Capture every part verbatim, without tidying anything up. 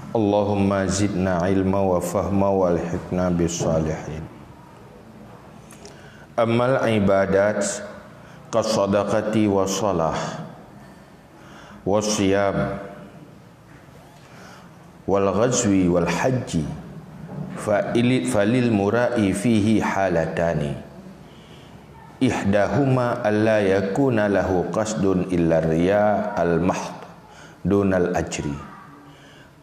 Allahumma zidna ilma wa fahma wa alhiqna bis salihin. Ammal ibadat kasadaqati wa salah wa siyam wal ghazwi wal hajji, fa ili-, falil mura'i fihi halatani. Ihdahuma alla yakuna lahu qasdun illa riya al mahd dunal ajri,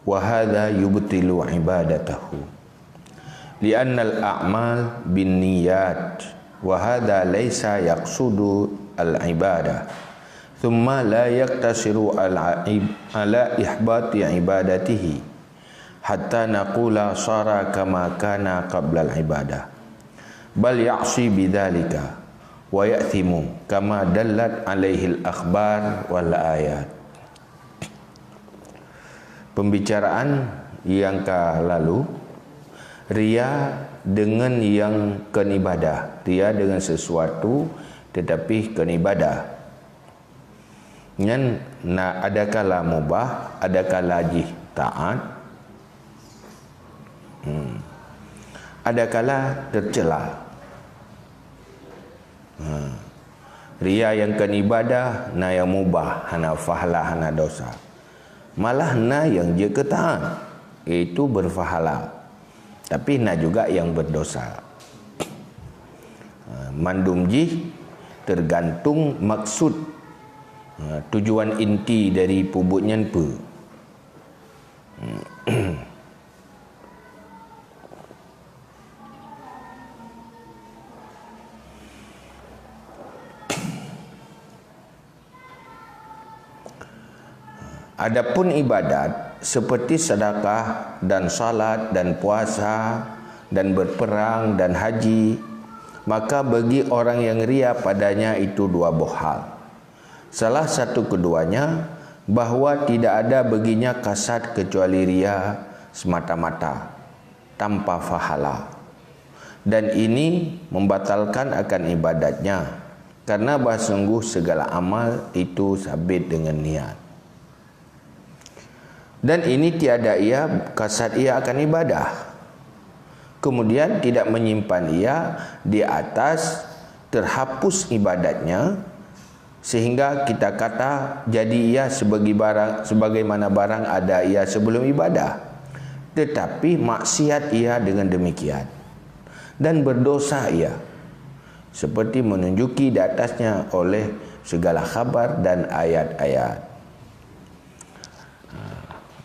wa hadha yubtilu ibadatahu. Li'annal a'mal binniyat, wa hadha laisa yaqsudu al-ibadah. Thumma la yaqtasiru ala ib-, ala ihbati ibadatihi, hatta naqula sara kama kana qablal ibadah. Bal ya'si bidzalika, wa ya'thimu, kama dallat alaihil akhbar wal ayat. Pembicaraan nyang ka lalu, ria deungon nyang kon ibadah. Ria deungon sesuatu tetapi kon ibadah. Nyan na adakala mubah, adakala jih taat, hmm, adakala teucela. Ha. Ria nyang kon ibadah na nyang mubah, hana fahla, hana dosa. Malah na nyang jeuet keu taat, yaitu berfahla. Tapi na juga nyang berdosa. Ha, mandum jih tergantung maksud, ha, tujuan inti dari peubuet nyan peue. Adapun ibadat seperti sedekah dan salat dan puasa dan berperang dan haji, maka bagi orang yang ria padanya itu dua boh hal. Salah satu keduanya, bahwa tidak ada baginya kasad kecuali ria semata-mata, tanpa fahala. Dan ini membatalkan akan ibadatnya, karena bah sungguh segala amal itu sabit dengan niat. Dan ini tiada ia kasad ia akan ibadah. Kemudian tidak menyimpan ia di atas terhapus ibadatnya, sehingga kita kata jadi ia sebagai barang, sebagaimana barang ada ia sebelum ibadah. Tetapi maksiat ia dengan demikian, dan berdosa ia, seperti menunjuki di atasnya oleh segala khabar dan ayat-ayat. Ha,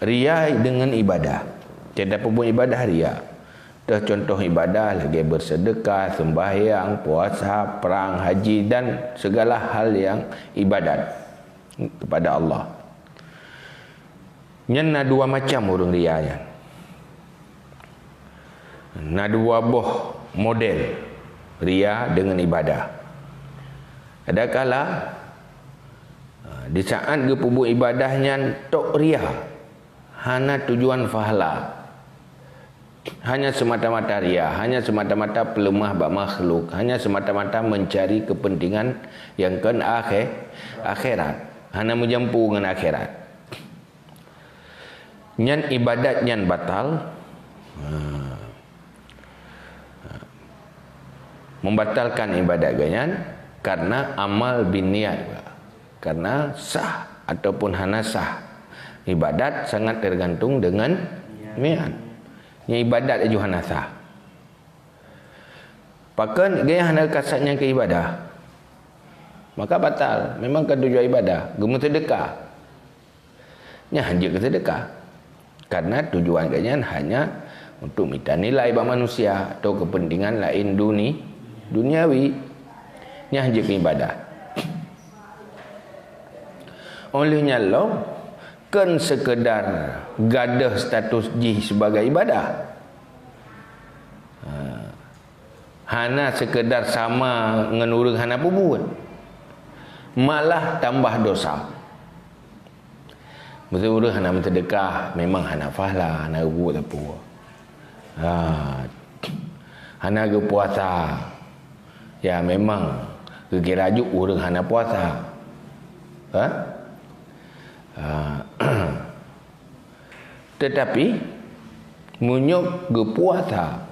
ria deungon ibadah. Tiep-tiep peubuet ibadah ria. Teuh contoh ibadah lagée bersedekah, sembahyang, puasa, prang, haji dan segala hal yang ibadat kepada Allah. Nyan na dua macam ureuëng ria nyan. Na dua boh model ria deungon ibadah. Adakala, ha, di saat geupeubuet ibadah nyan tok ria, hana tujuan fahla, hanya semata-mata ria, hanya semata-mata peuleumah bak makhluk, hanya semata-mata mencari kepentingan nyang kon akhé-, akhirat, hana meujampu ngon akhirat. Nyan ibadat nyan batal. Ha. Membatalkan ibadat geuh nyan karena amal bin niat. Karena sah ataupun hana sah. Ibadat sangat tergantung dengan niat. Nyan ibadat laju hana sah. Pakon geuh nyan hana kasad nyan keu ibadah, maka batal. Memang ka tujuan ibadah, geumeuseudekah. Nyan hanjeuet keu seudeukah. Karena tujuan geuh nyan hanya untuk mita nilai bak manusia atau kepentingan lain duni-, duniawi. Nyan hanjeuet keu ibadah. Oleh nyan lom, kon sekedar gadôh status jih sebagai ibadah. Ha. Hana sekedar sama ngon ureuëng hana peubuet. Malah tambah dosa. Meuseu ureuëng hana meuseudeukah, memang hana fahla, hana geubuet sapeue. Ha, hana geupuasa. Ya, memang geukira jeuet ureuëng hana puasa. Ha? Ha. Teutapi, meunyoe geupuasa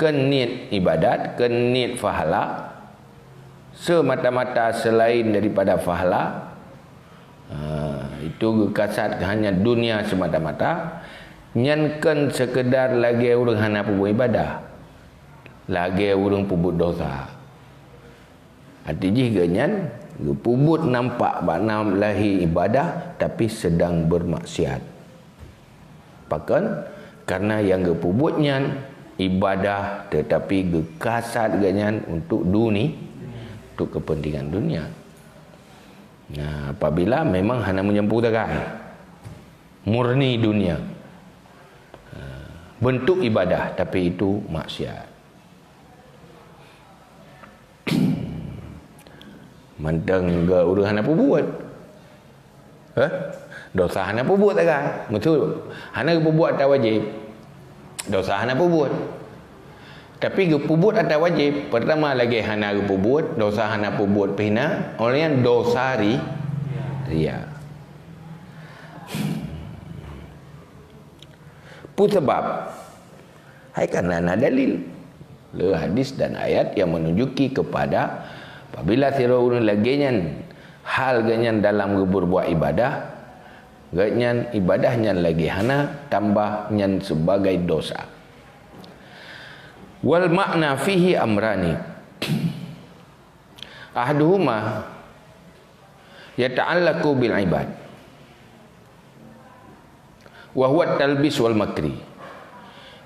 keu niet ibadat, keu niet pahala, semata-mata selain daripada pahala, ha, itu geukasat hanya dunia semata-mata, nyan kon sekedar lagée ureuëng hana peubuet ibadah, lagée ureuëng peubuet dosa. Arti jih geuh nyan, geupeubuet nampak bak nam lahé ibadah, tapi sedang bermaksiat. Pakon? Karena nyang geupeubuet nyan ibadah, teutapi geukasat geuh nyan untuk duni-, untuk kepentingan dunia. Nah, apabila memang hana meujampu sagai, murni dunia, ha, bentuk ibadah, tapi itu maksiat. Mantong geuh ureuëng hana peubuet. Eh? Dosa hana peubuet sagai. Maksud, hana geupeubuet ata wajéb. Dosa hana peubuet. Tapi geupeubuet ata wajéb, pertama lagée hana geupeubuet, dosa hana peubuet pih na, oleh nyan dosa ri-, ria. Peue sabab? Hai karena na dalil. Le hadis dan ayat yang menunjuki kepada apabila sidroe ureuëng lagée nyan, hal geuh nyan dalam geuberbuat ibadah, geuh nyan ibadah nyan lagée hana, tambah nyan sebagai dosa. Wal makna fihi amrani. Ahduhuma yata'allaqu bil ibad, wa huwa talbis wal makri.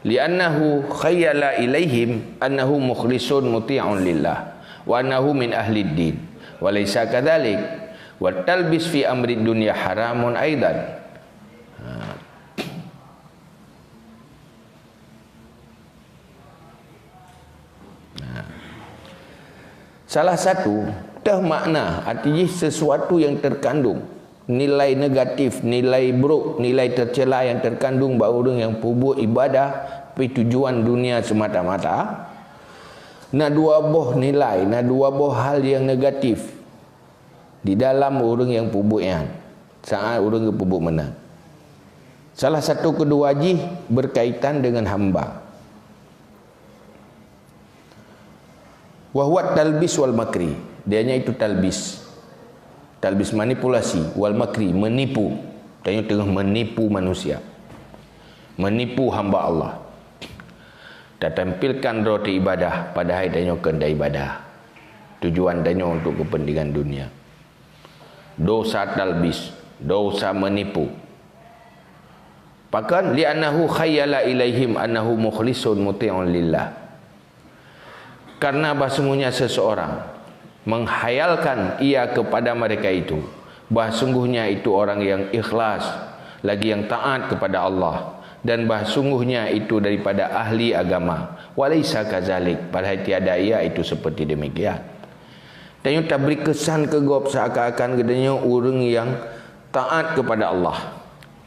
Li'annahu khayyala ilaihim annahu mukhlisun muti'un lillah, wa annahu min ahlid din, wa laisa kadzalik. Wa talbis fi amri dunya haramun aidan. Ha. Nah. Salah satu teuh makna, arti jih sesuatu yang terkandung nilai negatif, nilai buruk, nilai tercela yang terkandung bak ureuëng nyang peubuet ibadah pih tujuan dunia semata-mata. Na dua boh nilai, na dua boh hal yang negatif di dalam ureuëng nyang peubuet nyan, saat ureuëng geupeubuet meunan. Salah satu keudua jih berkaitan dengan hamba. Wa huwa talbis wal makri. Dia nya itu talbis. Talbis manipulasi, wal makri, menipu. Tanyoe teungoh menipu manusia. Menipu hamba Allah. Tatampilkan droe teu ibadah, padahai tanyoe kon teu ibadah. Tujuan tanyoe untuk kepentingan dunia. Dosa talbis, dosa menipu. Pakon? Li'annahu khayyala ilaihim annahu mukhlisun muti'un lillah. Karena bahsungguhnya seseorang menghayalkan ia kepada mereka itu, bahsungguhnya itu orang yang ikhlas, lagi yang taat kepada Allah, dan bahsungguhnya itu daripada ahli agama. Walaisa kazalik, padahai tiada ia itu seperti demikian. Tanyoe tabri keusan keu gob seakan-akan geutanyoe ureuëng nyang taat kepada Allah.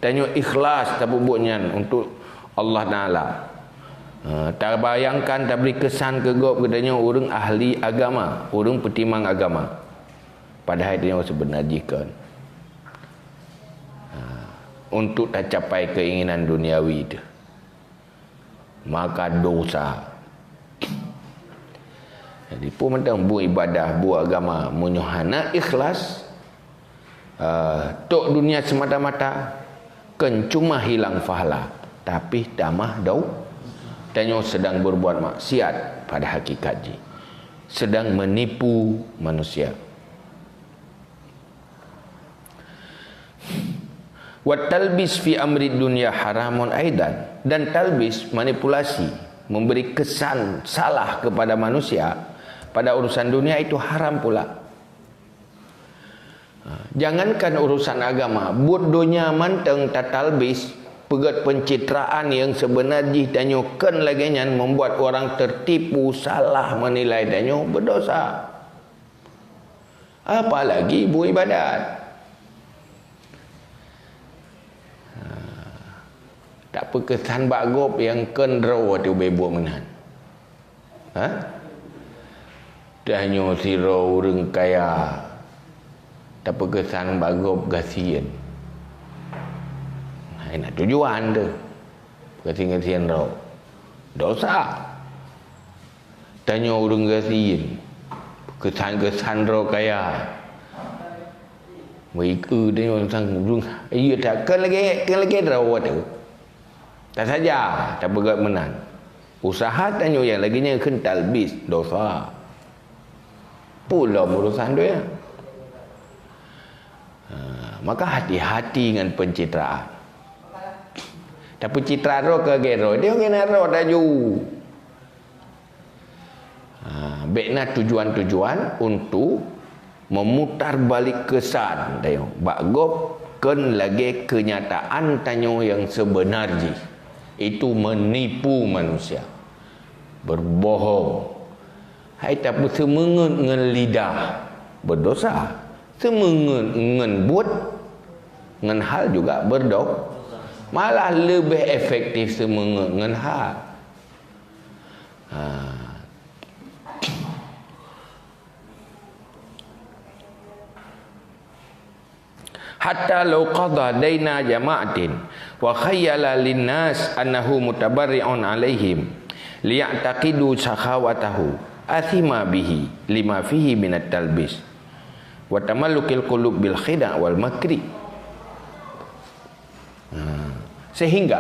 Tanyoe ikhlas tapeubuet nyan untuk Allah Taala. Ha, tabayangkan tabri keusan keu gob geutanyoe ureuëng ahli agama, ureuëng peutimang agama. Padahai tanyoe seubeuna jih kon. Ha, untuk tacapai keinginan duniawi teuh. Maka dosa. Jadi, peue mantong buet ibadah, buet agama, meunyoe hana ikhlas, eh, tok dunia semata-mata, kon cuma hilang pahala, tapi tamah dau-, tanyoe sedang berbuat maksiat pada hakikat jih, sedang menipu manusia. Wa talbis fi amri dunya haramun aidan. Dan talbis, manipulasi, memberi kesan salah kepada manusia pada urusan dunia itu haram pula. Ha, jangankan urusan agama, buet donya mantong tatalbis, peugét pencitraan nyang seubeuna jih tanyoe kon lagée nyan membuat orang tertipu, salah menilai tanyoe berdosa. Apalagi buet ibadat. Ha. Tapeukeusan bak gob nyang kon droe teuh ubé buet meunan. Ha? Tanyoe sidroe ureuëng kaya, tapeukeusan bak gob gasien. Ha, Hai na tujuan teuh. Keusieng-keusieng droe. Dosa. Tanyoe ureuëng gasien. Keusan-keusan droe kaya. Meuikeu tanyoe sang ureuëng. Iya that, keu lagée, keu lagée droe teuh. Tasaja, tapeugét meunan. Usaha tanyoe nyang lagée nyan kheun talbis, dosa. Peue lom urusan donya. Ha, maka hati-hati ngon pencitraan. Tapeucitra droe keu lagée droe, dia keunan droe laju. Ha, bék na tujuan-tujuan untuk memutar balik kesan tanyoe bak gob kheun lagée kenyataan tanyoe nyang sebenar jih. Itu menipu manusia. Berbohong. Hai tapeuseumeungeut ngon lidah, berdosa. Seumeungeut ngon buet, ngon hal juga berdo-, malah leubeh efektif seumeungeut ngon hal. Ha. Hatta law qadha daina jama'atin wa khayyala linnas annahu mutabarri'un 'alaihim liya'taqidu sakhawatahu athima bihi lima fihi minat talbis wa tamallukil qulub bil khida' wal makri. Ha. Sehingga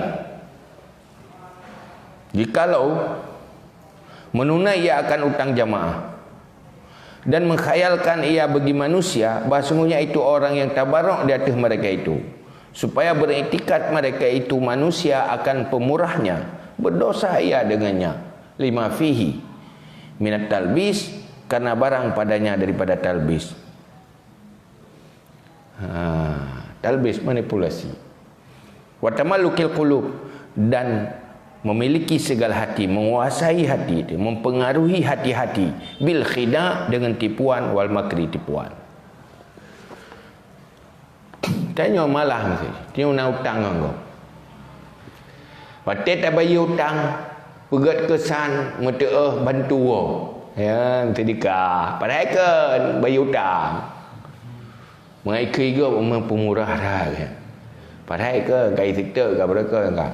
Jikalau menunai ia akan utang jamaah dan mengkhayalkan ia bagi manusia, bahwa sungguhnya itu orang yang tabarok di atas mereka itu, supaya beriktikad mereka itu manusia akan pemurahnya, berdosa ia dengannya, lima fihi minat talbis, karena barang padanya daripada talbis. Ha, talbis, manipulasi. Wa tamallukil qulub, dan memiliki segala hati, menguasai hati itu, mempengaruhi hati-hati, bil khida, dengan tipuan, wal makri, tipuan. Tanyoe malah meusti, tanyoe na utang ngon gob. Watée tabayeue utang, peugét keusan, meuteuôh bantu woe. Ya, seudeukah. Padahai kon bayeue utang. Meungai keu gob meupeumurah that. Padahai kon kai seutôt ka beureukat ka.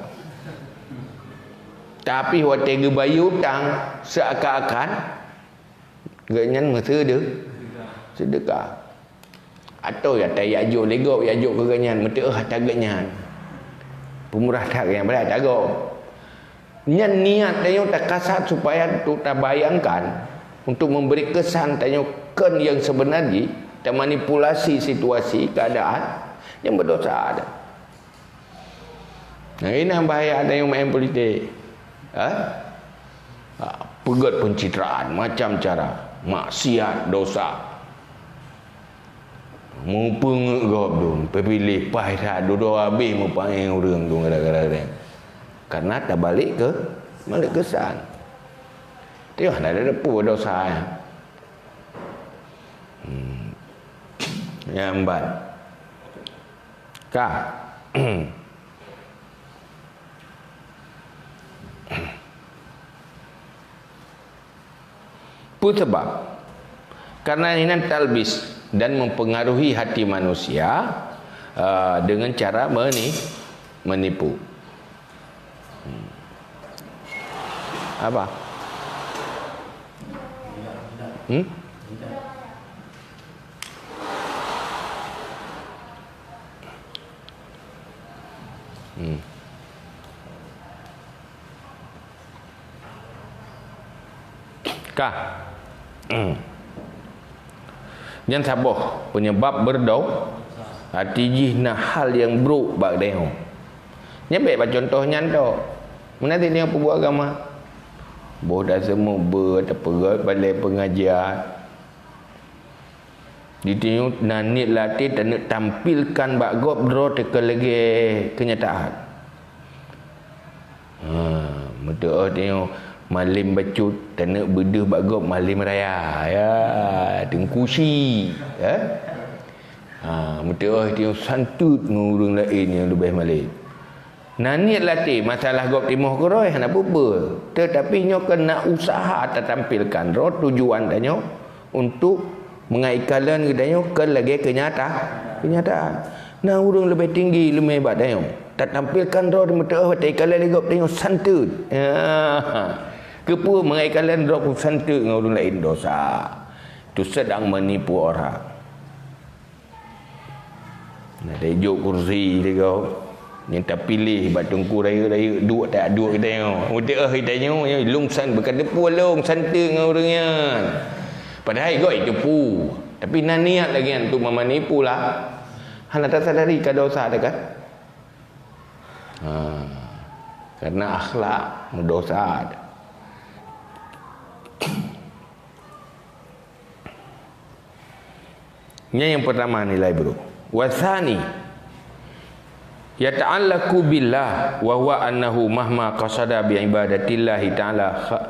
Tapi watée geubayeue utang, seuakan-akan gobnyan meuseude-, seudeukah. Atau ya, ta-, ya jok lé gob, ya jok keu gobnyan, meuteuôh ata gobnyan. Peumurah that gobnyan, padahai ata gob. Nyan niat tanyoe takasat supaya untuk tabayangkan, untuk memberi kesan tanyoe kon nyang seubeuna jih, tamanipulasi situasi, keuadaan, nyan berdosa dah. Nah, ini yang bahaya ada yang main politik. Ha? Ha, peugét pencitraan, macam cara. Maksiat, dosa. Meupeungeut gob dum, peupiléh paih that, dudoe habéh meupaéh ureuëng dum gara-gara nyan. Karena tabalik ke, balik kesan. Tengok, dah ada depu dosa, ya. Hmm. Nyambat. Ka. Peue sabab? Karena inan talbis dan mempengaruhi hati manusia, eh, dengan cara meni-, menipu. Hmm. Apa? Hmm? Hmm. Ka. Hmm. Nyan saboh penyebab berdo-, arti jih na hal nyang brok bak tanyoe. Nyan bék bak contoh nyan tok. Meunan tanyoe peubuet agama. Boh daseumu beu tapeugét balée pengajian. Di tanyoe na niet lam até taneuk tampilkan bak gob droe teuka lagée keunyataan. Ha, meuteuôh tanyoe malem bacut, taneuk beudeuh bak gob malem raya, ya, teungku si, ya. Ha, meuteuôh tanyoe santeut ngon ureuëng laén nyang leubeh malem. Na niet lam até masalah gob timoh keurôi hana peue-peue, teutapi nyoe keuneuk usaha tatampilkan droe tujuan tanyoe untuk meungai kalon geutanyoe keu lagée keunyata-, keunyataan. Na ureuëng leubeh tinggi leumé bak tanyoe, tatampilkan droe meuteuoh watée ikalon lé gob tanyoe santeut. Ya. Keupeue mangat ikalon droe ku santeut ngon ureuëng laén? Dosa. Tu sedang menipu orang. Na teuh jok kursi lé gob, nyang tapiléh bak teungku rayeuk-rayeuk duek tak duek geutanyoe. Meuteuoh geutanyoe, lôn san-, beuka teupeu lôn santeut ngon ureuëng nyan. Padahai gob jiteupeue, tapi na niat lagée nyan untuk meumanipu lah. Hana tasadari ka dosa teuh kan? Ha, karena akhlak meudosa. Nyan nyang pertama nilai buruk. Wasani, yata'allaqu billah wa huwa annahu mahma qasada bi ibadatillahi ta'ala kha-,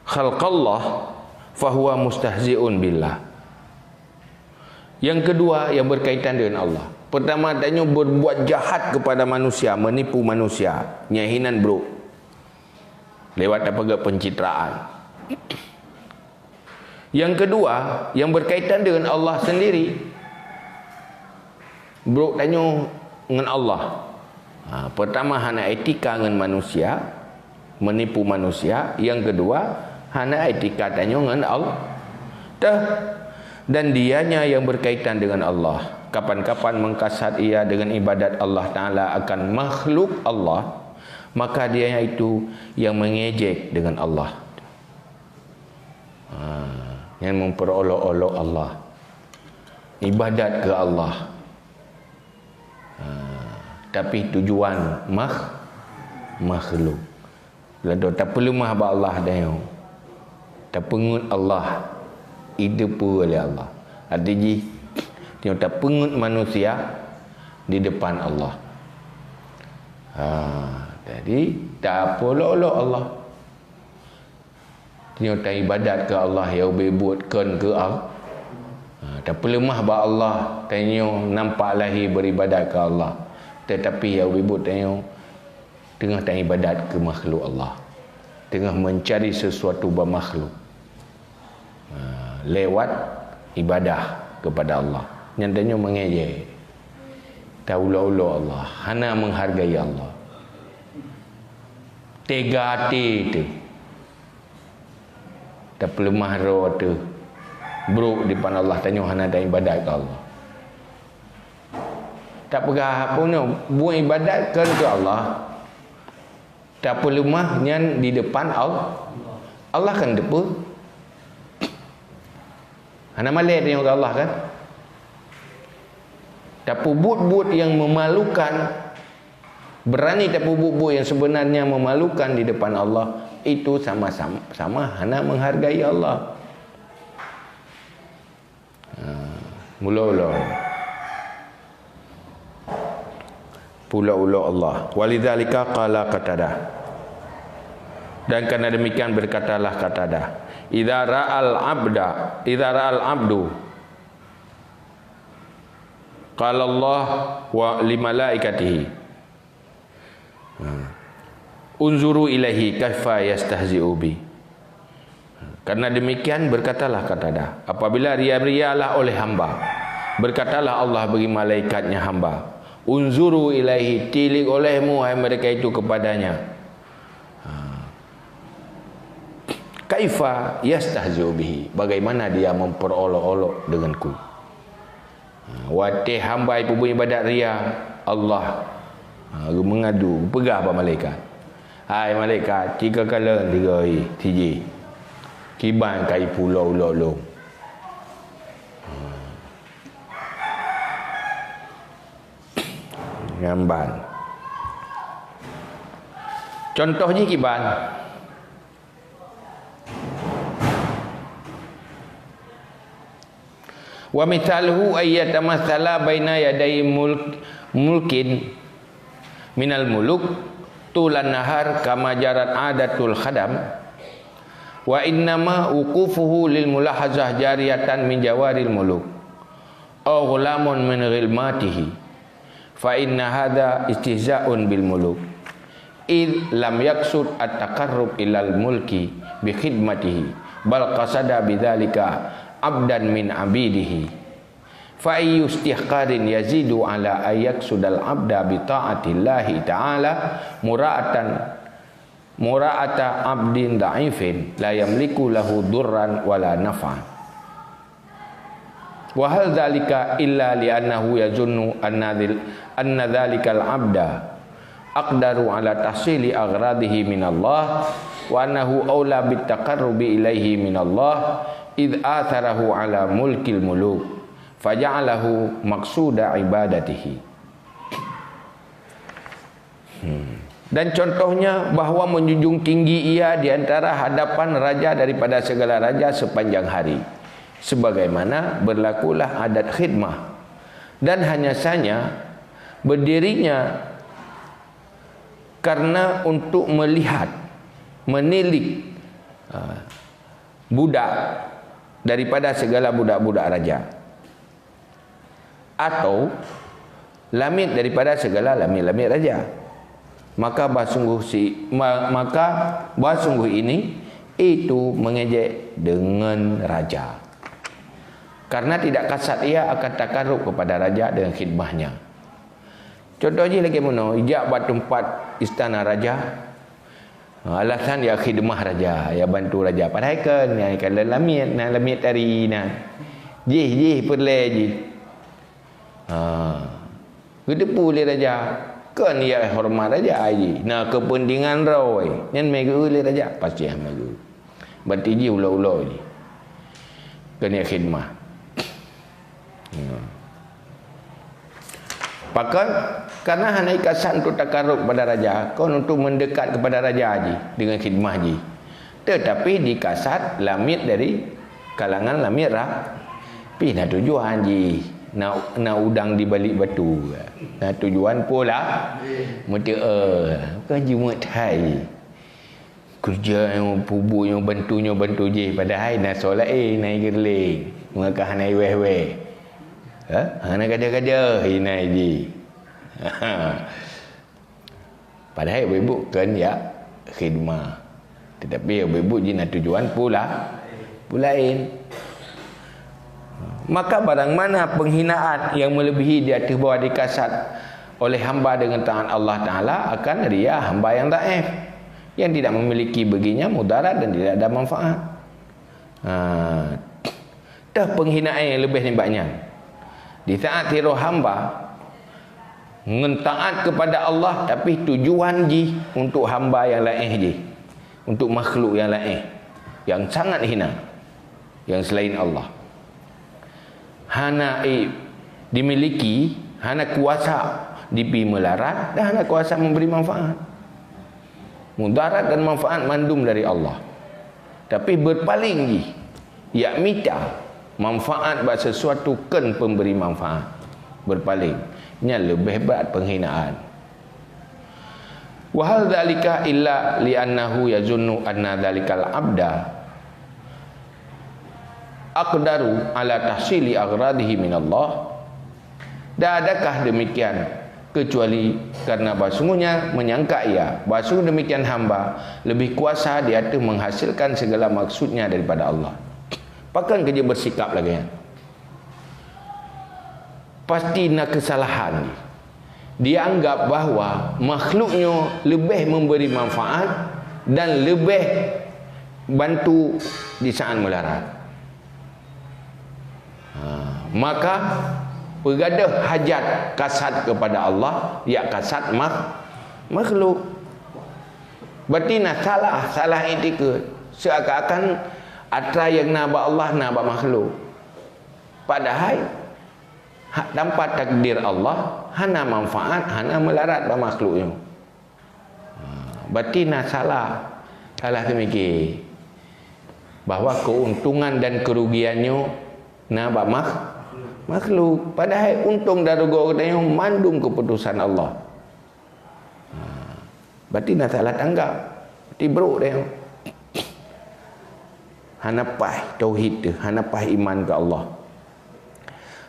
khalqallah, fahuwa mustahzi'un billah. Yang kedua, yang berkaitan dengan Allah. Pertama, tanyoe berbuat jahat kepada manusia, menipu manusia, nyan hinan brok. Lewat apa ke pencitraan. Yang kedua, yang berkaitan dengan Allah sendiri. Brok tanyoe ngon Allah. Ha, pertama, hana etika ngon manusia, menipu manusia. Yang kedua, hana etika tanyoe ngon Allah. Teuh, dan dianya yang berkaitan dengan Allah. Kapan-kapan mengkasad ia dengan ibadat Allah Ta'ala akan makhluk Allah, maka dia itu yang mengejek dengan Allah. Ha, yang memperolok-olok Allah. Ibadat ke Allah. Ha, tapi tujuan makh-, makhluk. Lalu tapeuleumah bak Allah tanyoe. Tapeungeut Allah. Jiteupeue lé Allah. Arti jih, tanyoe tapeungeut manusia di depan Allah. Ha, jadi, tapeuolok-olok Allah. Tanyoe taibadat keu Allah nyang ubé buet kon keu Allah. Ha, tapeuleumah bak Allah, tanyoe nampak lahé beribadat keu Allah. Tetapi nyang ubé buet tanyoe teungoh taibadat keu makhluk Allah. Teungoh mencari sesuatu bak makhluk. Ha, lewat ibadah kepada Allah. Nyan tanyoe mengejek. Taulok-ulok Allah, hana menghargai Allah. Tega até teuh. Tapeuleumah droe teuh. Brok dipan Allah, tanyoe hana taibadat keu Allah. Tapeugah bunoe, buet ibadat kon keu Allah. Tapeuleumah nyan di depan Allah. Allah kan teupeue. Hana malée tanyoe keu Allah kan? Tapeubuet buet nyang memalukan, berani tapeubuet buet nyang sebenarnya memalukan di depan Allah, itu sama-sama, sama hana menghargai Allah. Ha, mula-mula. Pula ulok Allah. Walidzalika qala Qatadah. Dan karena demikian berkatalah Qatadah, "Idza ra'al abda, idza ra'al abdu, qala Allah wa li malaikatihi." Ha. "Unzuru ilaihi kaifa yastahzi'u bi." Karena demikian berkatalah Qatadah, "Apabila ria-rialah oleh hamba, berkatalah Allah bagi malaikat-Nya hamba, 'Unzuru ilaihi, tilik olehmu, hai mereka itu, kepadanya. Ha. Kaifa yastahzi'u bihi, bagaimana dia memperolok-olok denganku.'" Ha, watée hamba ipeubuet ibadat ria, Allah, ha, geumeungadu, geupeugah bak malaikat, "Hai malaikat, ci kakalon sigoe sijih, kiban ka ipeuulok-ulok lôn." Ha. Nyan ban. Contoh jih kiban. "Wa mithaluhu ay yatamassala baina yaday mulk-, mulkin minal muluk tulan nahar kama jarat adatul khadam, wa innama wuqufuhu lil mulahazah jariyatan min jawaril muluk, aw ghulamun min ghilmatihi." Fa inna hadza istihza'un bil muluk, id lam yaqsud at-taqarrub ilal mulki bi khidmatihi, bal qasada bidzalika abdan min abidihi. Fa ayyu istihqarin yazidu ala an yaqsudal abda bi ta'atillahi ta'ala mura'atan, mura'ata abdin dha'ifin la yamliku lahu durran wala naf'an. Wa hal dzalika illa li annahu yazunnu anna dzil-, anna dzalikal abda aqdaru ala tahsili aghradihi minallah, wa annahu aula bit taqarrubi ilaihi minallah, id atsarahu ala mulkil muluk, faja'alahu maqsuda ibadatihi. Hmm. Dan contohnya bahwa menjunjung tinggi ia di antara hadapan raja daripada segala raja sepanjang hari, sebagaimana berlakulah adat khidmah, dan hanya saja berdirinya karena untuk melihat, menilik, ah, budak daripada segala budak-budak raja, atau lamiet daripada segala lamiet-lamiet raja. Maka bah sungguh si, ma-, maka bah sungguh ini itu mengejek dengan raja. Karena tidak kasat ia akan takarub kepada raja dengan khidmahnya. Contoh jih lagée meunoe, ijak bak teumpat istana raja. Ha, alasan ya khidmah raja, ya bantu raja. Padahai kan, ya kan lamiet, na lamiet tari na. Jih, jih peureulée jih. Ha. Geuteupeue lé raja, kan ya hormat raja jih. Na kepentingan droe, nyan mé geu lé raja, pasti mé geu. Berarti jih ulo-ulo jih. Kan ya khidmah. Ya. Pakon? Karena hana ikasat untuk takarub kepada raja, kon untuk mendekat kepada raja jih dengan khidmah jih. Tetapi dikasat lamiet dari kalangan lamiet ra-, pih na tujuan jih, na, na udang di balik batu. Na tujuan pula, meuteue, bukan jimuet hai. Keureuja nyoe, peubuet nyoe, bantu nyoe, bantu jih, padahai na soe laén na igeureuléng, meungakan hana iweh-weh. Ha? Hana kada-kada inan jih. Padahai ibu-ibu kan ya khidmah. Tetapi ibu-ibu jih na tujuan pula, pulain. Maka barang mana penghinaan yang melebihi di atas bawah dikasat oleh hamba dengan tangan Allah Taala akan ria hamba yang dhaif, yang tidak memiliki baginya mudarat dan tidak ada manfaat. Ha, teuh penghinaan yang lebih nibak nyan. Di saat tiroe hamba ngon taat kepada Allah, tapi tujuan jih untuk hamba yang laén jih, untuk makhluk yang laén, yang sangat hina, yang selain Allah. Hana i-, dimiliki, hana kuasa dipi meularat, dan hana kuasa memberi manfaat. Mudarat dan manfaat mandum dari Allah. Tapi berpaling jih, yak mita manfaat bak sesuatu kon pemberi manfaat. Berpaling. Nyan leubeh brat penghinaan. Wa hal dzalika illa li annahu yazunnu anna dzalikal abda aqdaru ala tahsili aghradihi minallah. Dan adakah demikian, kecuali karena bahsungguhnya menyangka ia, bahsungguh demikian hamba lebih kuasa di ateueh menghasilkan segala maksudnya daripada Allah. Pakon keu jeuet bersikap lagée nyan? Pasti na kesalahan. Dianggap bahwa makhluk nyoe leubeh memberi manfaat dan leubeh bantu di saat meularat. Ha, maka peugadôh hajat kasat kepada Allah, yak kasat makh-, makhluk. Berarti na salah, salah itikad. Seakan-akan atra nyang na bak Allah na bak makhluk. Padahai, ha-, tanpa takdir Allah, hana manfaat, hana meularat bak makhluk nyoe. Ha, berarti na salah, salah teumiki bahwa keuntungan dan kerugian nyoe na bak makh-, makhluk. Padahai untông dan rugoe geutanyoe mandum keuputosan Allah. Ha, berarti na salah tanggap. Berarti brok tanyoe. Hana paih tauhid teuh, hana paih iman keu Allah.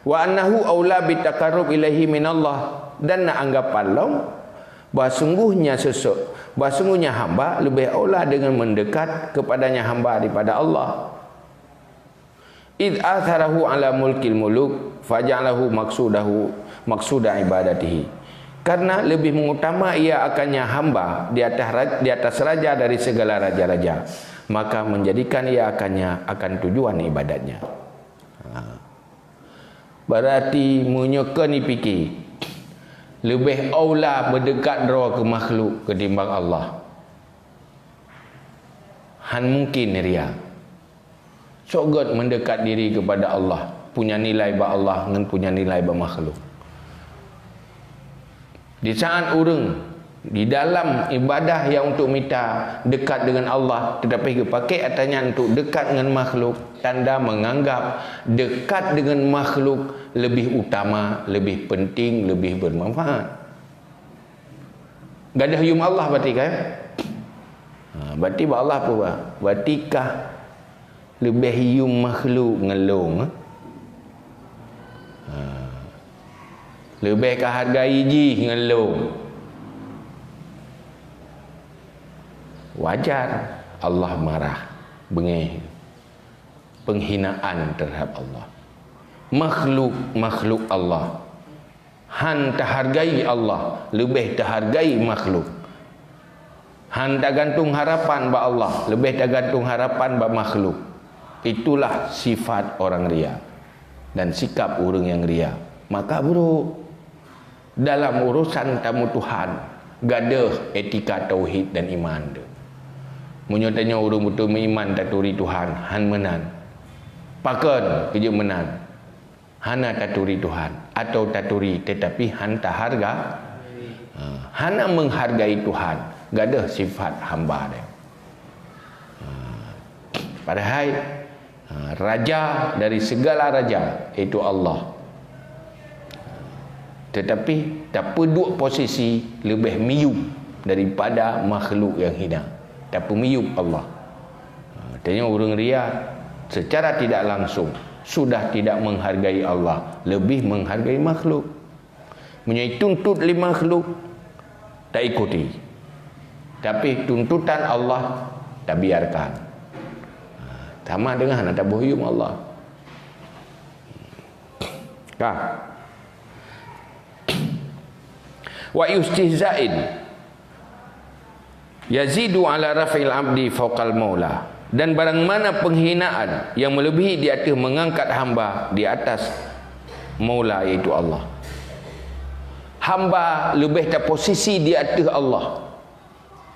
Wa annahu aula bitaqarrub ilaihi minallah, dan na anggapan lom bahsungguhnya sosok, bahsungguhnya hamba leubeh aula deungon meundekat keupadanya hamba daripada Allah. Id atharahu ala mulkil muluk, faja'alahu maksudahu, maksuda ibadatihi. Karena lebih mengutama ia akannya hamba di atas ra-, di atas raja dari segala raja-raja, maka menjadikan ia akannya akan tujuan ibadatnya. Ha. Berarti meunyoe keu nipike, leubeh aula beudeukat droe keu makhluk keutimbang Allah. Han mungken ria. Sok gét mendeukat diri kepada Allah, punya nilai bak Allah ngon punya nilai bak makhluk. Di saat ureuëng di dalam ibadah yang untuk mita dekat dengan Allah, tetapi geupakai atra nyan untuk dekat dengan makhluk, tanda menganggap dekat dengan makhluk lebih utama, lebih penting, lebih bermanfaat. Gadôh yuem Allah berarti kan? Ha, berarti bak Allah apa? Berarti kah leubeh yuem makhluk ngon lôn, eh? Ha. Leubeh ka hargai jih ngon lôn. Wajar Allah marah, beungéh. Penghinaan terhadap Allah. Makhluk, makhluk Allah. Han tahargai Allah, leubeh tahargai makhluk. Han tagantung harapan bak Allah, leubeh tagantung harapan bak makhluk. Itulah sifat orang ria dan sikap ureuëng nyang ria. Maka buruk. Dalam urusan tamu Tuhan, gadôh etika tauhid dan iman tu. Meunyoe tanyoe ureuëng beutôi meuiman taturi Tuhan, han meunan. Pakon keu jeuet meunan? Hana taturi Tuhan, atau taturi tetapi han taharga, ha, hana menghargai Tuhan, gadôh sifat hamba dia. Ha, padahai, ha, raja dari segala raja, yaitu Allah. Tetapi tapeuduek posisi leubeh miyueb daripada makhluk yang hina. Tapeumiyueb Allah. Ha, tanyoe ureuëng ria secara tidak langsung sudah tidak menghargai Allah, lebih menghargai makhluk. Meunyoe tuntot lé makhluk, taikuti. Tapi tuntutan Allah tabiarkan. Ha, sama dengan hana taboh yuem Allah. Ka. Wa istihza'in yazidu ala raf'il abdi fauqal maula. Dan barang mana penghinaan yang melebihi di atas mengangkat hamba di atas maula, yaitu Allah. Hamba leubeh taposisi di ateueh Allah.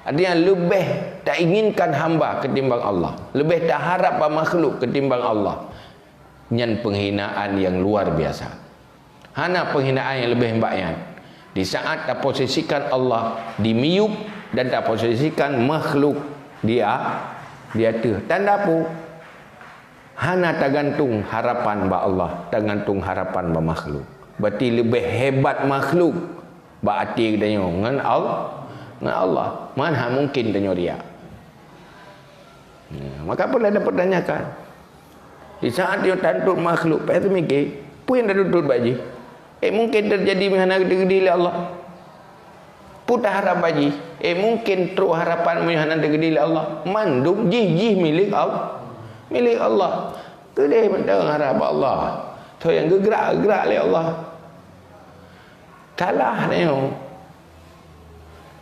Artinya leubeh tainginkan hamba ketimbang Allah. Leubeh taharap bak makhluk ketimbang Allah. Nyan penghinaan yang luar biasa. Hana penghinaan yang leubeh bak nyan. Di saat taposisikan Allah di miyueb dan taposisikan makhluk di a-, di ateueh. Tanda peue? Hana tagantung harapan bak Allah, tagantung harapan bak makhluk. Berarti leubeh hebat makhluk bak até geutanyoe ngon Al-, ngon Allah. Man hana mungken tanyoe riak. Ya, maka peureulée tapertanyakan. Di saat nyoe tatot makhluk, payah teumiké, peue nyang tatutot bak jih? Eh, mungken teujadi meuhana teukeudi lé Allah. Peue taharap bak jih? Eh, mungken trok harapan meuhana teukeudi lé Allah. Mandum jih, jih milék Allah. Milék Allah. Keudeh mantong harap bak Allah. Soe nyang geugrak, geugrak lé Allah. Salah tanyoe.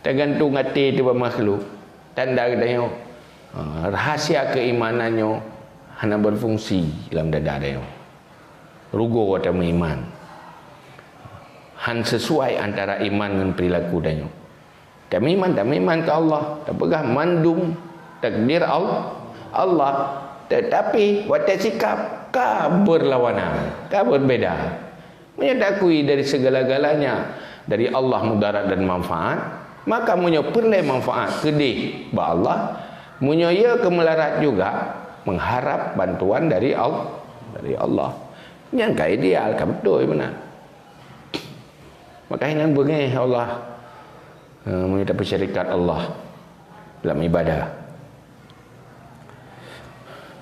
Tagantung até teuh bak makhluk. Tanda geutanyoe, ha, rahsia keuimanan nyoe hana berfungsi lam dada tanyoe. Rugoe watée meuiman. Han sesuai antara iman ngon perilaku tanyoe. Tameuiman, tameuiman keu Allah, tapeugah mandum takdir Al-, Allah, tetapi watée sikap ka berlawanan, ka berbeda. Meunyoe takui dari segala-galanya dari Allah mudarat dan manfaat, maka meunyoe peureulée manfaat keudeh bak Allah, meunyoe ya keu meularat juga mengharap bantuan dari Al-, dari Allah. Nyan ka ideal, ka beutôi meunan. Maka hinan beungéh Allah, eh, meunyoe tapeusyarikat Allah dalam ibadah.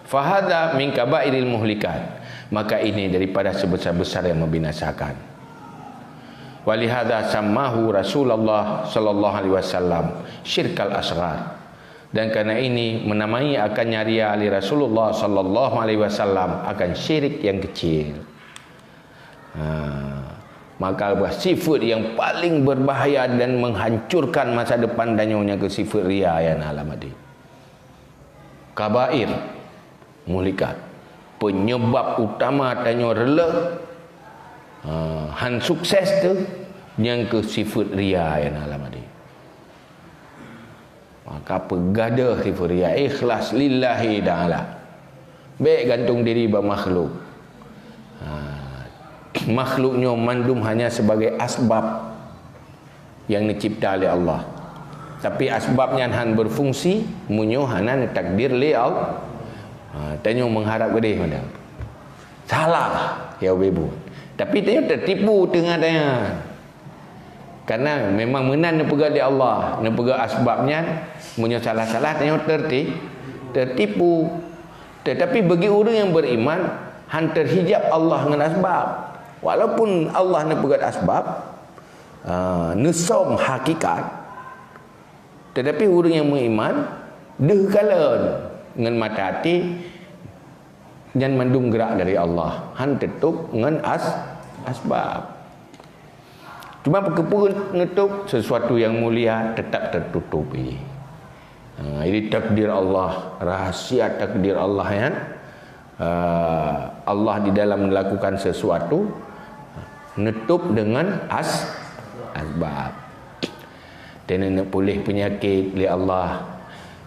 Fahadha min kabairil muhlikat. Maka ini daripada sebesar-besar yang membinasakan. Walihadha sammahu Rasulullah sallallahu alaihi wasallam syirkal asghar. Dan karena ini menamai akan ria lé Rasulullah sallallahu alaihi wasallam akan syirik yang kecil. Ha, maka sifat yang paling berbahaya dan menghancurkan masa depan tanyoe nyan keuh sifat ria nyang na lam até. Kabair muhlikat. Penyebab utama tanyoe reuloh, ha, han sukses teuh, nyan keuh sifat ria nyang na lam até. Maka peugadôh sifat ria, ikhlas lillahi ta'ala. Bék gantung diri bak makhluk. Ha, makhluk nyoe mandum hanya sebagai asbab nyang neucipta lé Allah. Tapi asbab nyan han berfungsi meunyoe hana neutakdir lé Allah. Ha, tanyoe mengharap keudeh mantong. Salah, ya ubé buet. Tapi tanyoe teutipu teungoh tanyoe. Karena memang meunan neupeugah lé Allah, neupeugah asbab nyan, meunyoe salah-salah tanyoe terti-, tertipu. Tetapi bagi ureuëng nyang beriman, han terhijab Allah ngon asbab. Walaupun Allah neupeugah asbab, ah, neusöm hakikat, tetapi ureuëng nyang meuiman deuh kalon ngon mata até, nyan mandum gerak dari Allah, han teutôp ngon as-, asbab. Cuma pakriban neutôp, sesuatu yang mulia tetap tertutup. Ha, jadi takdir Allah, rahsia takdir Allah nyan, ha, Allah di dalam melakukan sesuatu neutôp dengan as-, asbab. Teuneuneuk puléh peunyakét lé Allah,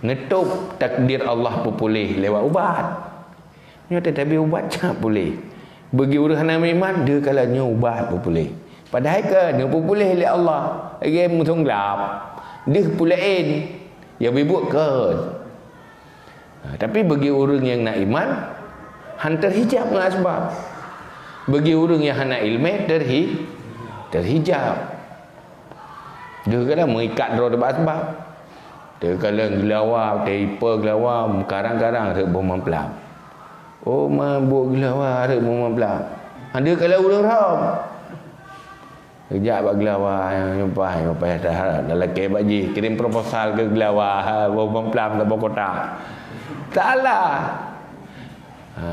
neutôp takdir Allah peupuléh lewat ubat. Nyoe teutabri ubat cak puléh. Bagi ureuëng hana meuiman, deuh kalon nyoe ubat peupuléh. Padahai keu nyoe peupuléh lé Allah, lagée musoh glab. Deuh peulaén, ya bibuk keu. Ha, tapi bagi ureuëng nyang na iman, han terhijab ngon asbab. Bagi ureuëng nyang hana iéleumé, terhi-, terhijab. Deuh kadang meuikat droe teuh bak asbab. Teukalon geulawa, teuipe geulawa, karang-karang rhot boh mamplam. Oh, mabök geulawa rhot boh mamplam. Ada kalau ureuëng rhom. Geujak bak geulawa, nyang pah, nyang pah dah, dah lakée bak jih, kirim proposal keu geulawa, ha, boh mamplam, boh kotak. Salah. Ha,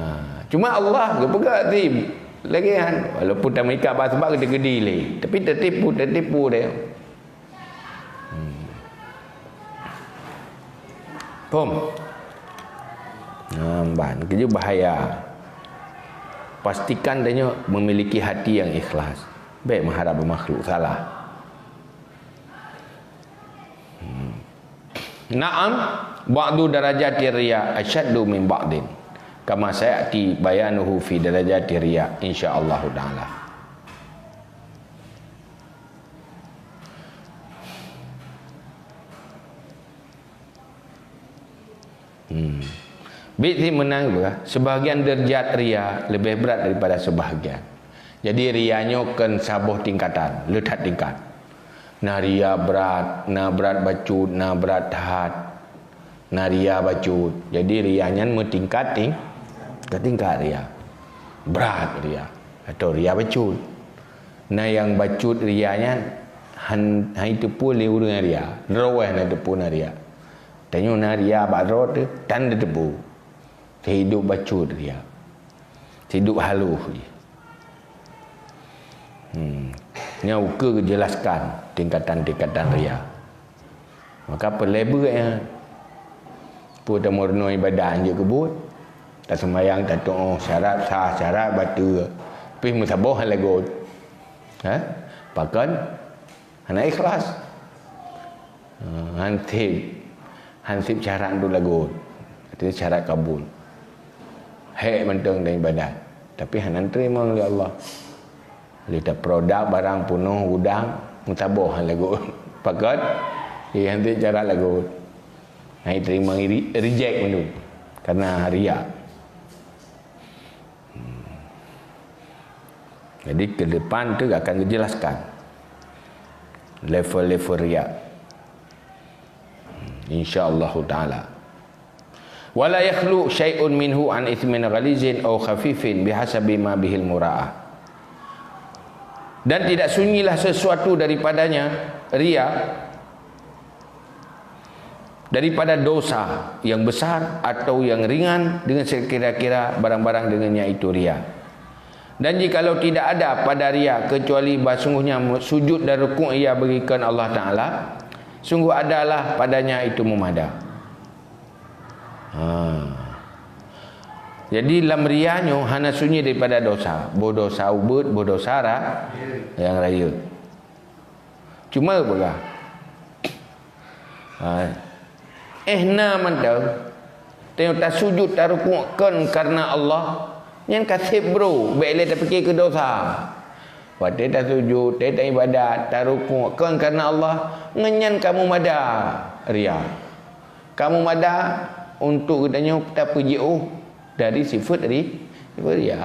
cuma Allah geupeugah tim. Lagée nyan, walaupun tameuikat bak asbab geude-geude lé, tapi teutipu, teutipu deh. Hmm. Phom? Nah, ban, keujeuet bahaya. Pastikan tanyoe memiliki hati yang ikhlas. Bék meuharap bak makhluk, salah. Hmm. Na'am, ba'du darajatir riya asyaddu min ba'din. Kama sayati bayanuhu fi darajatir riya, insyaallahu ta'ala. Hmm. Bit si meunan juga, sebahagian derajat ria lebih berat daripada sebahagian. Jadi, ria nyoe kon saboh tingkatan, le that tingkat. Na ria brat, na brat bacut, na brat that. Na ria bacut. Jadi, ria nyan meutingkat ting-, keu tingkat ria. Brat ria atau ria bacut. Na nyang bacut ria nyan han, han jiteupeue lé ureuëng ria. Droe hana jiteupeue na ria. Tanyoe na ria bak droe teuh, tan jiteupeue. Hidup bacut ria. Hidup halus jih. Hmm. Nyan ukeue geujelaskan tingkatan-tingkatan ria. Maka peureulée beuet nyan. Peue tameurunoe ibadat jeuet keu buet. Taseumayang, tatu'oh, syarat sah, syarat bateue. Pih meusaboh han lagot. Ha? Pakon? Hana ikhlas. Ha, han sép, han sép syarat untuk lagot. Artinya syarat kabul. Hék mantong dan ibadat. Tapi hana teurimong lé Allah. Lé taprodak barang punoh gudang, meusaboh han lagot. Pakon? Iya, han sép syarat lagot. Han teurimong, ri-, reject mandum. Karena ria. Hmm. Jadi, ke depan tu akan dijelaskan level-level ria. Hmm, insya Allah Ta'ala. Wala yakhlu syai'un minhu an itsmin ghalizin aw khafifin bihasabi ma bihil mura'ah. Dan tidak sunyilah sesuatu daripadanya, ria, daripada dosa yang besar atau yang ringan dengan sekira-kira barang-barang dengannya itu ria. Dan jikalau tidak ada pada ria kecuali bahsungguhnya sujud dan rukuk ia bagi kheun Allah Taala, sungguh adalah padanya itu meumada. Ha. Jadi lam ria nyoe hana sunyi daripada dosa, boh dosa ubeut, boh dosa ra-, nyang rayeuk. Cuma peugah, ha, eh na mantong, tanyoe tasujud tarukuk kon kareuna Allah, nyan ka seb bro, bék lé tapike keu dosa. Watée tasujud, watée taibadat, tarukuk kon kareuna Allah, ngon nyan ka meumada ria. Ka meumada untuk geutanyoe tapeujiôh dari sifat ri-, sifat ria.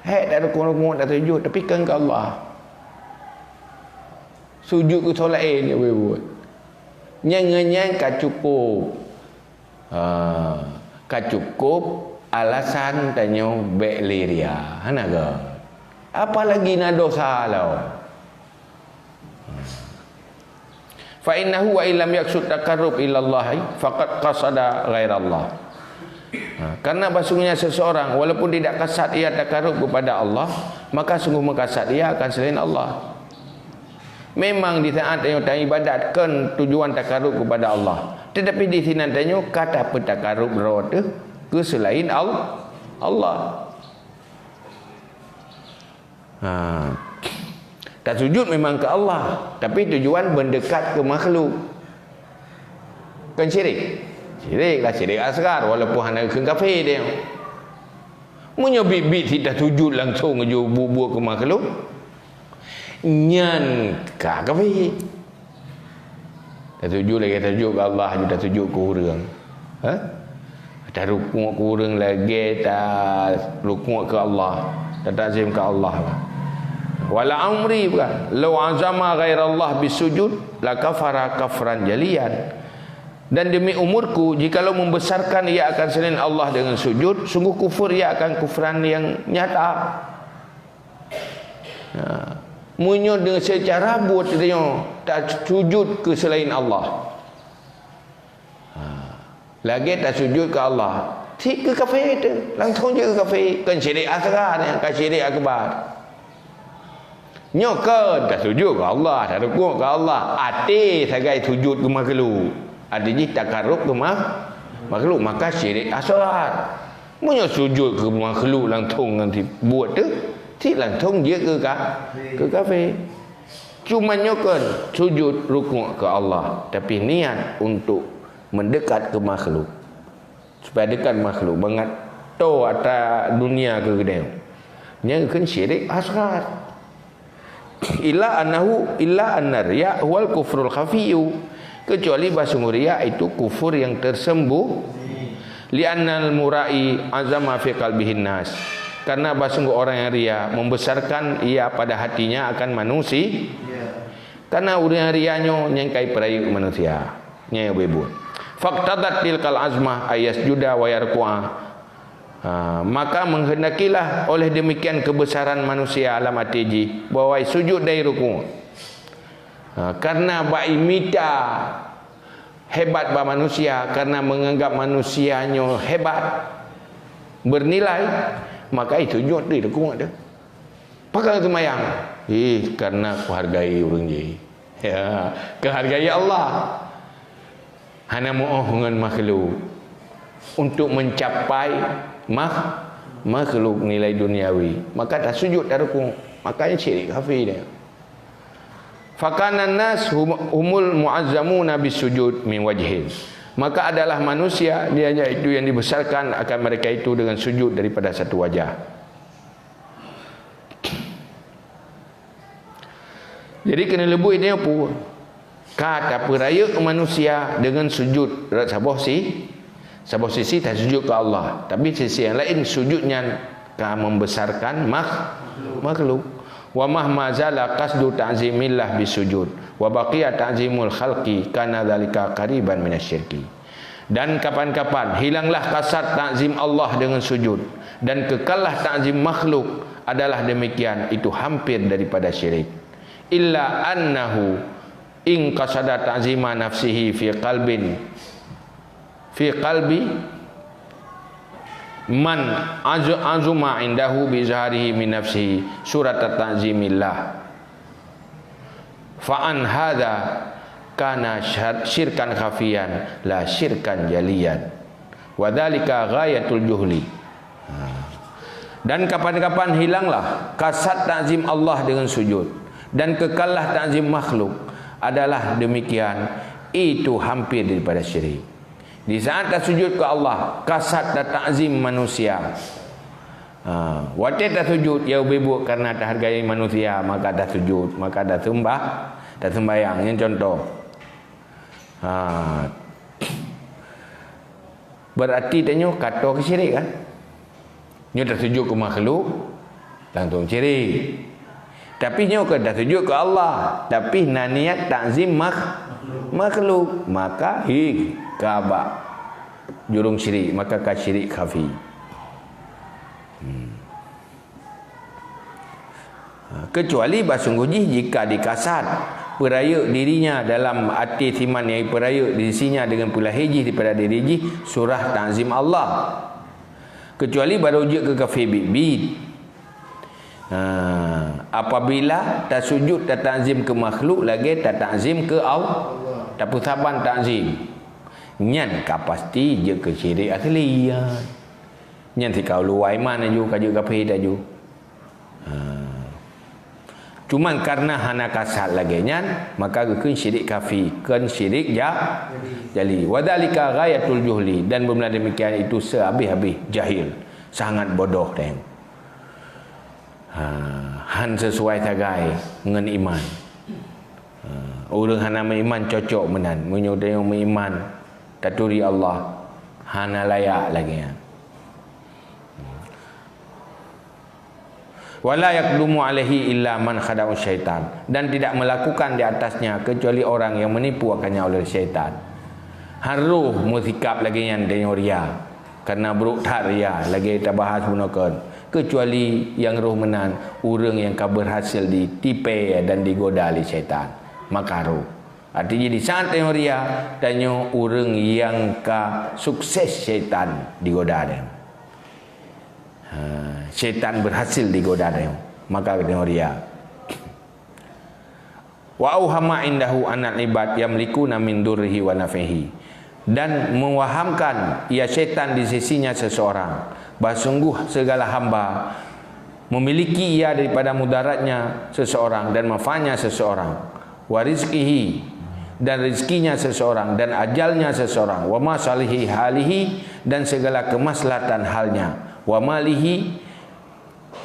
Hék tarukuk-rukuk tasujud, tapi kon keu Allah. Sujud keu soe laén nyang buet. Nyang ngon nyan ka cukup. Ha, ka cukup alasan tanyoe bék lé ria. Hana ga? Apalagi na dosa lom. Fa innahu wa illam yaqsud taqarrub ilallahi faqad qasada ghairallah. Ha, karena bahsungguhnya seseorang walaupun tidak kasad ia takarub kepada Allah, maka sungguh meukasad ia akan selain Allah. Memang di saat tanyoe taibadat kon tujuan takarub kepada Allah, tetapi di sinan tanyoe ka tapeutakarub droe teuh keu selain Al-, Allah. Ha. Tasujud memang keu Allah, tapi tujuan mendekat keu makhluk. Kon syirik. Syirik lah, syirik asghar, walaupun hana keu kafé dia. Meunyoe biet-biet sit tasujud langsung ju buet-buet keu makhluk, nyan ka kafé. Tasujud lagée tasujud keu Allah, ju tasujud keu ureuëng. Ha? Tarukuk keu ureuëng lagée tarukuk keu Allah, tatakzim keu Allah. Wala amri, bukan. Lau azama ghairallah bisujud, la kafara kafran jalian. Dan demi umurku, jikalau membesarkan ia akan selain Allah dengan sujud, sungguh kufur ia akan kufran yang nyata. Ha. Meunyoe deungon seucara buet tanyoe tasujud keu seulaén Allah. Ha. Lagée tasujud keu Allah, cit keu kafé teuh, langsong jeuet keu kafé, kon syirik asghar nyan, ka syirik akbar. Nyoe kon tasujud keu Allah, tarukuk keu Allah, até sagai sujud keu makhluk. Até jih takarub keu ma-, makhluk, maka syirik asghar. Meunyoe sujud keu makhluk langsong ngon sibuet teuh, cit langsong jeuet keu ka-, keu kafé. Cuma nyoe kon sujud rukuk keu Allah, tapi niat untuk mendekat keu makhluk. Supaya dekat makhluk, bangat to ata dunia keu geutanyoe. Nyan kon syirik asghar. Illa annahu, illa anna riya huwal kufrul khafiyyu. Kecuali bahsungguh riya itu kufur yang tersembunyi. Li'annal mura'i azama fi qalbihin nas. Karena bahsungguh orang yang riya membesarkan ia pada hatinya akan manusia. Karena ureuëng riya nyoe nyang kai peurayeuk manusia. Nyan nyang buet-buet. Faqtadat tilkal azmah ay yasjuda wa yarku'a. Ha, maka menghendakilah oleh demikian kebesaran manusia alam até jih, bahwa sujud dan rukuk. Ha, karena bak imita hebat bak manusia, karena menganggap manusia nyoe hebat, bernilai, maka sujud dan rukuk teuh. Pakon seumayang? Ih, karena kuhargai ureuëng jih. Ya, kuhargai Allah. Hana meu'oh ngon makhluk. Untuk mencapai makh-, makhluk nilai duniawi, maka tasujud tarukuk. Makanya syirik kafé dia. Fakana nas hum-, humul mu'azzamuna bisujud min wajhin. Maka adalah manusia, dia itu yang dibesarkan akan mereka itu dengan sujud daripada satu wajah. Jadi keuneuk leubuih nyoe peue? Ka tapeurayeuk manusia deungon sujud rot saboh si-, saboh sisi tasujud keu Allah, tapi sisi nyang laén sujud nyan ka membesarkan makh-, makhluk. Wa mahma zala qasdu ta'zimillah bisujud, wa baqiya ta'zimul khalqi, kana dzalika qariban minasyirki. Dan kapan-kapan hilanglah kasad takzim Allah dengan sujud, dan kekallah takzim makhluk adalah demikian, itu hampir daripada syirik. Illa annahu, in qasada ta'zima nafsihi fi qalbin, fi qalbi man azu-, azuma indahu bi izharihi min nafsihi surata ta'zimillah. Fa an hadza kana syar-, syirkan khafiyan la syirkan jaliyan. Wa dzalika ghayatul juhli. Ha. Dan kapan-kapan hilanglah kasad takzim Allah dengan sujud, dan kekallah takzim makhluk adalah demikian, itu hampir daripada syirik. Di saat tasujud keu Allah, kasad tatakzim manusia. Ha, watée tasujud, ya ubé buet karena tahargai manusia, maka tasujud, maka taseumbah, taseumbayang. Nyan contoh. Ha. Berarti tanyoe ka toe keu syirik kan? Nyoe tasujud keu makhluk, langsung syirik. Tapi nyoe ka tasujud keu Allah, tapi na niat takzim makh-, makhluk, maka hi ka bak jurông syirik, maka ka syirik khafi. Hmm. Ha, kecuali bah sungguh jih jika dikasad peurayeuk dirinya dalam até siman nyang peurayeuk di sisinya dengan peulahé jih daripada diri jih surah takzim Allah. Kecuali barô jeuet keu kafé biet-biet. Ha, apabila tasujud tatakzim keu makhluk lagée tatakzim keu Allah, tapeusaban takzim, nyan ka pasti jeuet keu syirik asli, ya. Nyan sikalu luwa iman laju, ka jeuet kafé laju. Ha. Cuman karena hana kasad lagée nyan, maka geukheun syirik khafi, kon syirik ja-, jali. Wa dzalika ghayatul juhli, dan beuna demikian itu sehabéh-habéh jahil, sangat bodoh deh. Ha, han sesuai sagai ngon iman. Ha, ureuëng hana meuiman cocok meunan. Meunyoe tanyoe meuiman taturi Allah, hana layak lagée nyan. Wa la yaqdumu alaihi illa man khada'u syaitan, dan tidak melakukan di atasnya kecuali orang yang menipu akannya oleh syaitan. Harôh meusikap lagée nyan tanyoe ria, karena brok that ria lagée tabahas bunoe kon, kecuali nyang roh meunan ureuëng nyang ka berhasil ditipée dan digoda lé syaitan. Maka roh. Artinya di saat tanyoe ria, tanyoe ureuëng nyang ka sukses syaitan digoda tanyoe. Ha, syaitan berhasil digoda tanyoe, maka tanyoe ria. Wa auhama indahu annal ibad yamlikuna min durrihi wa naf'ihi, dan mewahamkan ia syaitan di sisinya seseorang, bah sungguh segala hamba memiliki ia daripada mudaratnya seseorang dan manfaatnya seseorang. Wa rizqihi, dan rezekinya seseorang, dan ajalnya seseorang, wa masalihi halihi, dan segala kemaslahatan halnya, wa malihi,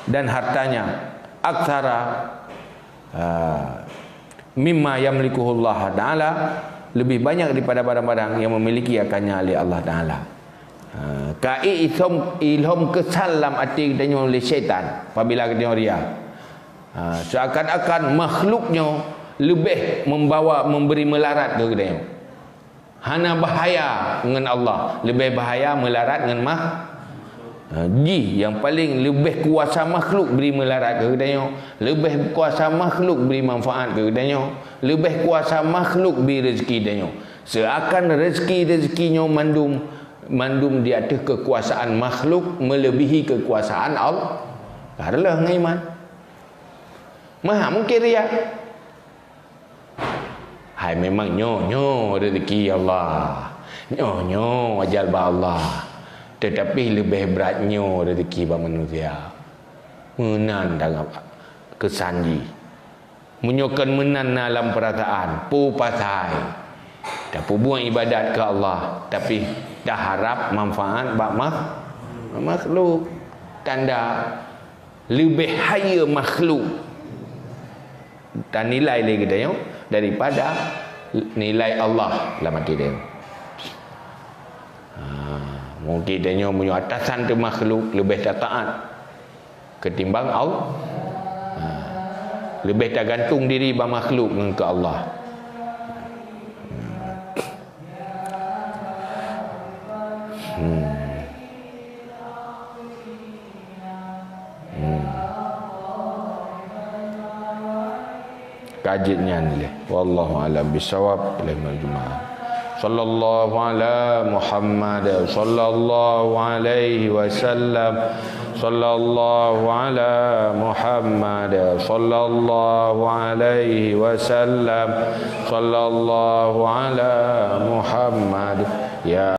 dan hartanya, aktsara, ah, mimma yamlikuhullah taala, lebih banyak daripada barang-barang yang memiliki akannya oleh Allah Taala. Ah, ka ilham, ilham kesan lam até geutanyoe lé syaitan apabila geutanyoe ria. Ha, seakan-akan makhluk nyoe leubeh membawa, memberi meularat keu geutanyoe. Hana bahaya ngon Allah, leubeh bahaya meularat ngon makh-, ha, jih nyang paleng leubeh kuasa makhluk bri meularat keu geutanyoe, leubeh kuasa makhluk bri manfaat keu geutanyoe, leubeh kuasa makhluk bri rezeki tanyoe. Seakan rezeki-rezeki nyoe mandum, mandum di ateueh kekuasaan makhluk melebihi kekuasaan Allah. Ka reuloh ngon iman. Maha mungkin ria. Hai, memang nyoe, nyoe rezeki Allah. Nyoe, nyoe ajal bak Allah. Tetapi leubeh brat nyoe rezeki bak manusia. Meunan tanggap keusan jih. Meunyoe kon meunan na lam peurasaan, peue pasai tapeubuet ibadat keu Allah, tapi taharab manfaat bak makh-, makhluk. Tanda leubeh hana makhluk tanilai lé geutanyoe daripada nilai Allah lam até tanyoe. Ha, mungkin tanyoe meunyoe atasan teuh makhluk leubeh tataat ketimbang Allah. Ha, leubeh tagantung diri bak makhluk ngon keu Allah. Hmm. Hmm. Ka jeuet nyan lé. Wallahu a'lam bissawab. Ilaihi jumaah. Sallallahu ala Muhammad, sallallahu alaihi wasallam. Sallallahu ala Muhammad, sallallahu alaihi wasallam. Sallallahu ala Muhammad. Ya